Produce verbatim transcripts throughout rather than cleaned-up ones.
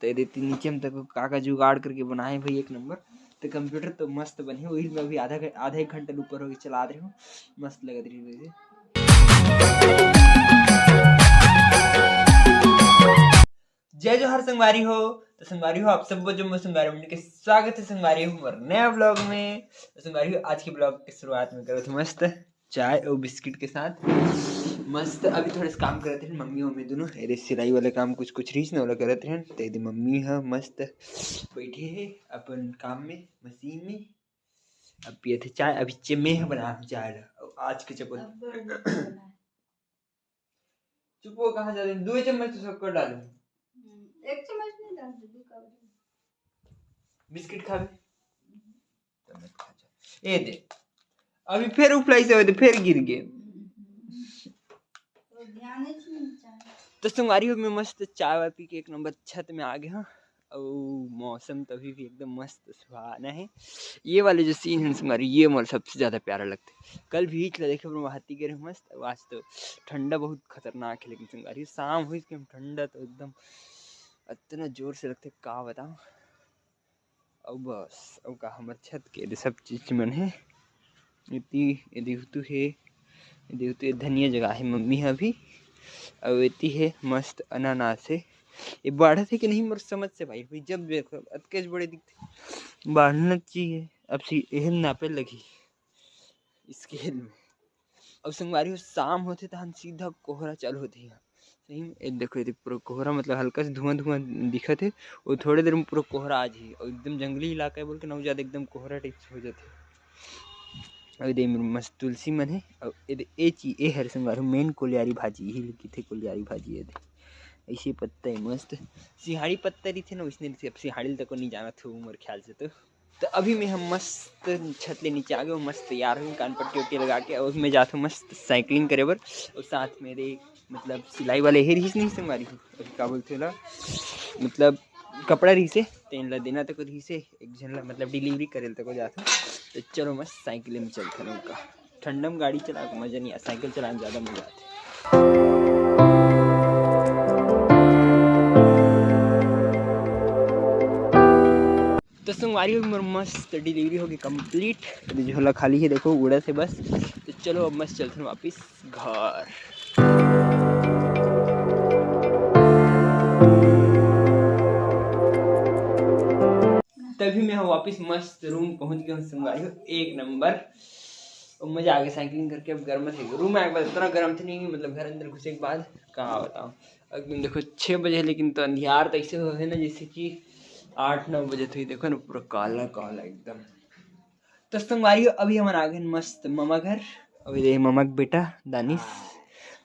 दे देती नीचे में तक का का जुगाड़ करके बनाए भाई, एक नंबर। तो कंप्यूटर तो मस्त बने, वही में अभी आधा घ- आधा एक घंटा ऊपर होके चला रहे हो, मस्त लगत रही वैसे। जय जोहार संगवारी हो। तो संगवारी हो, आप सब जो मोर संगवारी मन के स्वागत है संगवारी हो मोर नया ब्लॉग में। तो संगवारी हो, आज के ब्लॉग के शुरुआत में करत हूँ मस्त चाय और बिस्किट के साथ। मस्त अभी थोड़े से काम करत रहे मम्मी मम्मी दोनों, एदे सिलाई वाले काम कुछ कुछ रहीस ना, ओला करत रहे। तो एदे मम्मी ह मस्त बैठे है अपन काम में, मशीन में। अब पियत है चाय, अभी चे मैं ह बना हूँ चाय ला। और आज के चपल अब बड़ा बना है। चुप हो, कहाँ जा रहे हैं? दो चम्मच तो सबको डालो। हम्म, एक चम्मच नहीं डालते, दो का। बिस्किट खाबे? तो मत खा जा। ए दे, अभी फिर उफलाई से होते, फिर गिर गए। तो ध्यान ही नहीं चाहिए। तो संगवारी हो, मैं मस्त चाय वाय पी के एक नंबर छत में आ गया हूँ। और मौसम तो अभी भी एकदम मस्त सुहाना है। ये वाले जो सीन है संगवारी, ये मोला सबसे ज़्यादा प्यारा लगता है। कल भी इचला देखे, पर हाथी गिरे मस्त। आज तो ठंडा बहुत खतरनाक है, लेकिन संगवारी शाम हुई के ठंडा तो एकदम इतना जोर से लगते, का बताऊँ। अब बस, अब का हमर छत के एदे सब चीज मन है। एती, एदे उतू है, एदे उतू, ए धनिया जगा है मम्मी ह अभी। अउ एती है मस्त अनानास है। ये बाढ़त है कि नहीं मोर समझ से भाई, भाई जब देखो अतकेच बड़े दिखते, बाढ़ना चाहिए। अब सी एहन नापे लगी स्केल में। अब संगवारी हो, शाम होथे तहन सीधा कोहरा चालू होथे यहाँ। सही में, ए देखो, ये पूरा कोहरा, मतलब हल्का से धुआं धुआं दिखत है। वो थोड़े देर में पूरा कोहरा आ जाही। और एकदम जंगली इलाका है बोल के ना, ज्यादा एकदम कोहरा टाइप से हो जाथे। और ये मस्त तुलसी मन है। और ये दे, ए चीज, ए हर संगवारी हो, मेन कोलियारी भाजी, यही लिखी थे कोलियारी भाजी। ये दे, ऐसे पत्ता है मस्त, सिहाड़ी पत्ता रही थे ना, उसने अब सिहाड़ी तक नहीं जाना था उम्र ख्याल से तो। तो अभी मैं हम मस्त छत ले नीचे आ गए, मस्त तैयार हूँ, कान पट्टी उट्टी लगा के, और मैं जाता हूँ मस्त साइकिलिंग करे बर। और साथ में रे, मतलब सिलाई वाले हे रहीस नहीं संगवारी हो, अभी का बोलते ला, मतलब कपड़ा रहीस हे, तेन ला देना तक रहीस हे, एक झन ला मतलब डिलीवरी करे तक जाता हूँ। तो चलो मस्त साइकिल में चलते हैं उनका। ठंडा में गाड़ी चला के मजा नहीं आता, साइकिल चलाने में ज़्यादा मजा आता है। तो संगवारी हो, मोर मस्त डिलीवरी होगी कंप्लीट। अभी झोला खाली है, देखो उड़त है बस। तो चलो अब मस्त चलते हैं वापस घर। तभी मैं वापस मस्त रूम पहुंच गया हूँ संगवारी हो, एक नंबर। और मजा आ गया साइकिलिंग करके। अब गर्म थे रूम आए के बाद, इतना गर्म थे नहीं, मतलब घर अंदर घुसे के बाद कहाँ बताऊँ। एकदम देखो छः बजे है, लेकिन तो अंधियार तो ऐसे हो है ना जैसे कि आठ नौ बजे थे। देखो ना पूरा काला काला एकदम। तो संगवारी हो, अभी हमन आ गए मस्त ममा घर। अभी दे ममा के बेटा दानिश,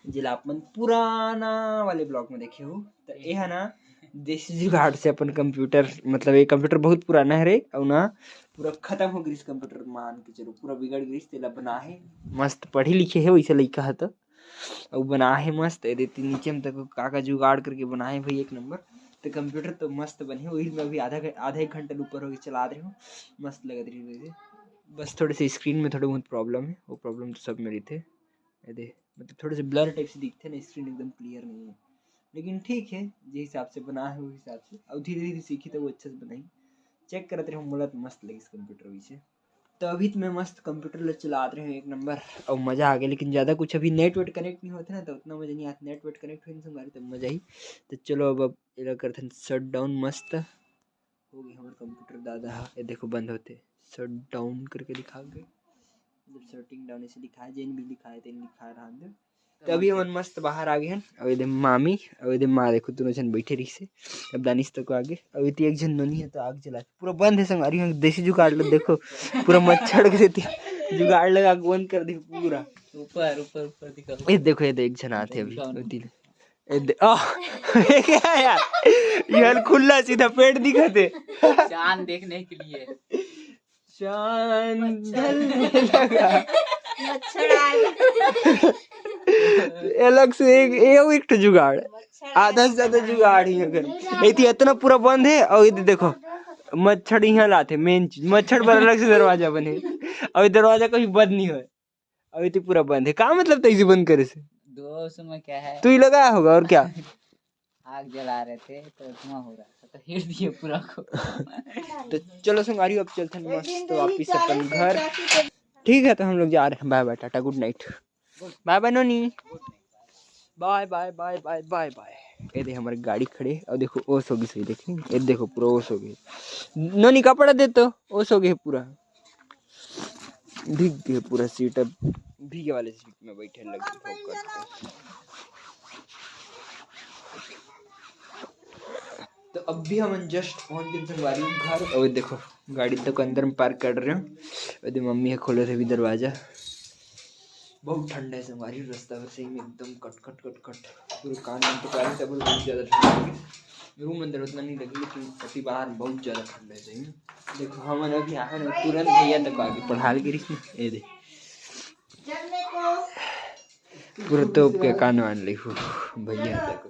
जेला आप मन पुराना वाले ब्लॉग में देखे हो। तो ये है ना देसी जुगाड़ से अपन कंप्यूटर, मतलब ये कंप्यूटर बहुत पुराना है रे, और ना पूरा खत्म हो गई कंप्यूटर, मान के चलो पूरा बिगड़ गई, तेला बना है। मस्त पढ़े लिखे है वैसे लइका है तो, अउ बना है मस्त। ये देती नीचे में तक का का जुगाड़ करके बना है भाई, एक नंबर। तो कंप्यूटर तो मस्त बने, वही मैं अभी आधा घ- आधा एक घंटा ऊपर होके चला रहे हूँ, मस्त लगत रही वैसे। बस थोड़े से स्क्रीन में थोड़े बहुत प्रॉब्लम है, वो प्रॉब्लम तो सब में रही थे। ये दे, मतलब थोड़े से ब्लर टाइप से दिखते ना, स्क्रीन एकदम क्लियर नहीं है, लेकिन ठीक है, जे हिसाब से बना है वो हिसाब से। और धीरे धीरे सीखी तो वो अच्छा से बनाई। चेक करत रहे, मोला तो मस्त लगिस कंप्यूटर वैसे। तो अभी तो मैं मस्त कंप्यूटर ले चलात रहे हूँ एक नंबर, और मजा आ गया। लेकिन ज़्यादा कुछ अभी नेट वेट कनेक्ट नहीं होता ना, तो उतना मजा नहीं आता। नेट वेट कनेक्ट होने से हमारी तब मजा ही। तो चलो अब, अब एला करथन शट डाउन मस्त। हो गई हमार कंप्यूटर दादा हा, ये देखो बंद होते, शट डाउन करके दिखा गए। मतलब शटिंग डाउन ऐसे लिखा है, जेन भी लिखा है तेन लिखा रहा अंदर। तो अभी हमन मस्त बाहर आ गए हन। अउ एदे मामी, अउ एदे माँ, देखो दोनों झन बैठे रहिसे। अब दानिश तक आगे, अउ एती एक झन नोनी है तो आग जला, पूरा बंद है संगवारी हो, देसी जुगाड़ लो देखो, पूरा मच्छर के देती जुगाड़ लगा के बंद कर दी पूरा। ऊपर, ऊपर, ऊपर दिखा। ये देखो, ये दे एक झन आते अभी, दिखाओ ना। ओती ले। ये दे, आह, ये क्या है यार? ये हल खुला सीधा पेट दिखाते। चांद देखने के लिए। चांद ढलने लगा। मच्छर आ गया। अलग से एक, ये एक ठो जुगाड़। मच्छर आधा से ज्यादा जुगाड़ ही अगर। ये थी इतना पूरा बंद है, और ये देखो, मच्छर यहाँ लाते, मेन चीज, मच्छर बर अलग से दरवाजा बने, और ये दरवाजा कभी बंद नहीं होय, और ये थी पूरा बंद है। का मतलब तैसे बंद करे से? दोस्त में क्या है? तू ही लगाया होगा, और क्या? आग जला रहे थे तो धुआं हो रहा था। हेर दिए पूरा को। तो चलो संगवारी, अब चलथन मस्त वापिस अपन घर। ठीक है, तो हम लोग जा रहे हैं। बाय बाय, टाटा, गुड नाइट, बाय बाय नोनी, बाय बाय बाय बाय बाय बाय। ये दे हमारे गाड़ी खड़े, और देखो ओस हो गई सही, देखी, ये देखो पूरा ओस हो गई। नोनी कपड़ा दे तो, ओस हो गई पूरा, भीग गए पूरा सीट। अब भीगे वाले सीट में बैठे लगे। तो अब भी हमन जस्ट पहुंच गए संगवारी घर। और देखो गाड़ी तक अंदर में पार्क कर रहे हो। और मम्मी है खोले थे अभी दरवाजा। बहुत ठंडा है संगवारी, रास्ता में सही में एकदम कट कट कट कट, पूरे कान में तो पानी सब बहुत ज्यादा ठंडा लगे। रूम अंदर उतना नहीं लगे, लेकिन अति बाहर बहुत ज्यादा ठंडा है सही में। देखो हमन अभी आए ना, तुरंत भैया तक आगे पढ़ाल गिरी। ये दे पूरा तोप के कान वान ले हो भैया तक।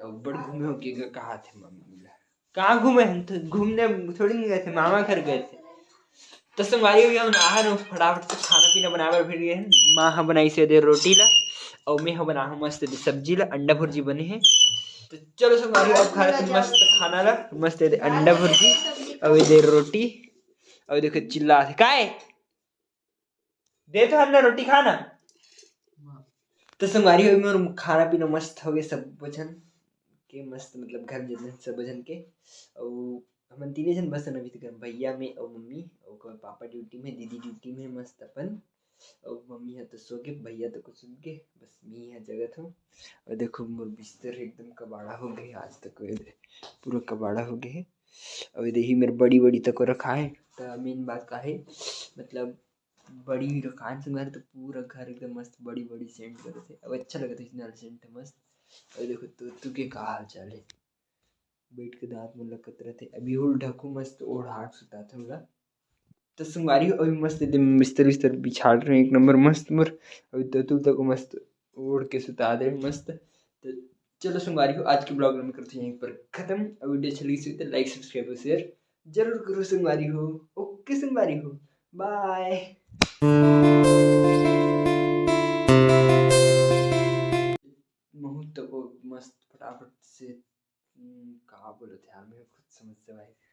अब बड़ घूमे हो के कहा थे मम्मी ला। कहाँ घूमे हैं? तो घूमने थोड़ी नहीं गए थे, मामा घर गए थे। तो संगवारी हो गया, हमन आए ना, फटाफट से खाना पीना बनाए बर फिर गए हैं। माँ हा बनाई से दे रोटी ला, और मैं हा बना हूँ मस्त दे सब्जी ला, अंडा भुर्जी बने है। तो चलो संगवारी, अब खा लेते हैं मस्त खाना ला, मस्त दे अंडा भुर्जी, और ये दे रोटी, और देखो चिल्ला थे, "काय? दे तो हमने रोटी खाना।" तो संगवारी हो, मोर खाना पीना मस्त हो गए सब जन के, मस्त मतलब घर जन सब जन के। और हमन तीने जन बस अभी तक, भैया, मैं और मम्मी, और ओकर पापा ड्यूटी में, दीदी ड्यूटी में, मस्त अपन। और मम्मी है तो सो गए, भैया तो कुछ सो गए, बस मैं यहाँ जगत हूँ। और देखो मोर बिस्तर एकदम कबाड़ा हो गए आज तक, ये दे, पूरा कबाड़ा हो गए है। और ये देखी मेरे बड़ी बड़ी तक रखा है। तो मेन बात का है, मतलब बड़ी रखान संगवारी तो पूरा घर एकदम मस्त बड़ी बड़ी सेंट करत हे। अब अच्छा लगत हे इतना सेंट मस्त। और देखो तोतू के का हाल चाल है, बैठ के दांत मन लकत रहते। अभी उल ढकू मस्त ओढ़ा के सुतात हे ओला। तो संगवारी हो अभी मस्त एकदम बिस्तर बिस्तर बिछाड़ रहे हैं एक नंबर मस्त मोर। अभी तोतू तक मस्त ओढ़ के सुता दे मस्त। तो चलो संगवारी हो, आज के ब्लॉग में करते हैं यहीं पर खत्म। और वीडियो अच्छा लगी तो लाइक, सब्सक्राइब और शेयर जरूर करो संगवारी हो। ओके संगवारी हो, बाय। महूत तको मस्त फटाफट से, हम्म, का बोलत यार, मैं खुद समझ से बाहर।